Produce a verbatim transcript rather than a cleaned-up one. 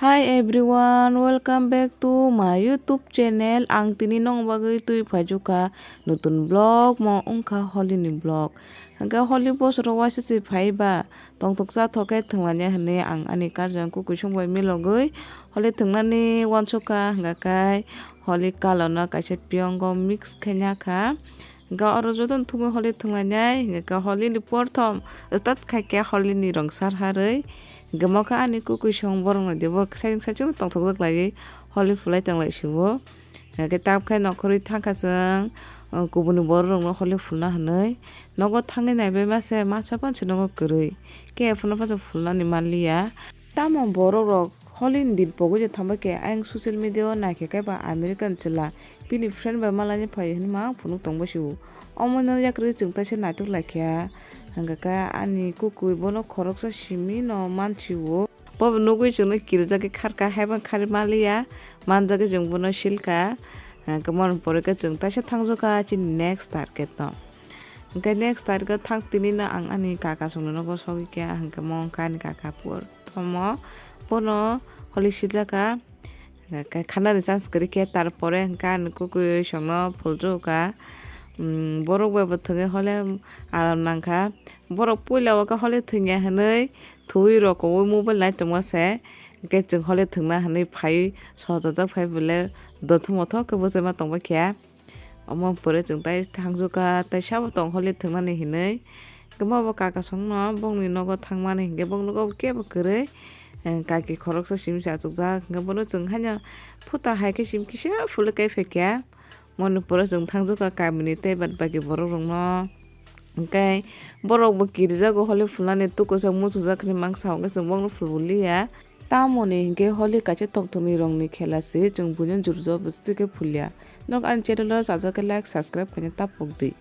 Hi everyone, welcome back to my YouTube channel. Ang tini nong bagwi twi phaijukha nutun vlog, mo wngkha Holi ni vlog. Hwnkhe Holi bosoro waisa se phaiba, tongthok chathok khe thwnglanya hwnwi ang ani karjang kukui song bai milogwi Holi thwngnani wansukha, hwnkhe Holi colour no kaisa piyongo mix khe nyakha. Hwnkhe oro jotono thumwi Holi thwnglainai, hwnkhe Holi ni porthom start khaikhe Holi ni rwngsar harwi. Hwnkhe mokha ani kukui song borok no di, borok saichung saichung tongthokjak laiwi Holi phulai tonglai sio. Hwnkhe tabukhe nokhorwi thangkha chwng, uh, kubuni borok rokno Holi phulna hwnwi. Nogo thangwi naibai mase masa pansi nogo kwrwi. Khe phano pansi phulnani manliya. Tamo borok rok Holi ni din pogwi je thangbai khe, ayang social media o naikhe kaiba American chwla bini friend bai malaina phai hwnwi ma phunuk tongbai sio. Omono yakrwi chwng taisa naitok laikha, hwnkhe ani kukui bono khoroksa simi no mansio. Bo nugwi chwngno kirijagwi kharkha, haiba kharwi manliya, manjagwi chwng bono silkha. Hwnkhe moni pore khe chwng taisa thangjokha chini next target no. Hwnkhe next target o thang tini no ang ani kaka songno nogo sogwi kha, hwnkhe mo wngkha ani kaka por. Omo bono Holi sijaka, hwnkhe khanani chance kwrwi khe, tarpore hwnkhe ani kukui songno phuljuka. Borok bai bo thwngwi Holi aram nangkha. Borok puila o khe Holi thwngya hwnwi thwi rokoui mobile nai tongma se, hwnkhe chwng Holi thwngna hwnwi phaiwi sojajak phai bole dothok mothok khe bwchaima tongbai kha. Omo pore chwng tai thangjukha, tai sabo tong Holi thwngnani hinwi. Kemo bo kaka songno bongni nogo thangmani hinkhe bongni nogo kebo kwrwi, eh, kaki khoroksa simi se achukjak. Hinkhe bono chwng haino phuta hai khe simi kisa phulwi kai phaikha. Moni pore chwng thangjukha kamini tei bad baki borok rokno. Hinkhe borok bo kirijago Holi phulnani tukuchak muchujak hinwi mangsa hinkhe chwng bongno phulbuliya. Tamoni hinkhe Holi kaisa tongthokni rongni khela se, chwng buino jurjo bwswtwi khe phulya. Nok ani channel o sajak khe like, subscribe khaina tapok di.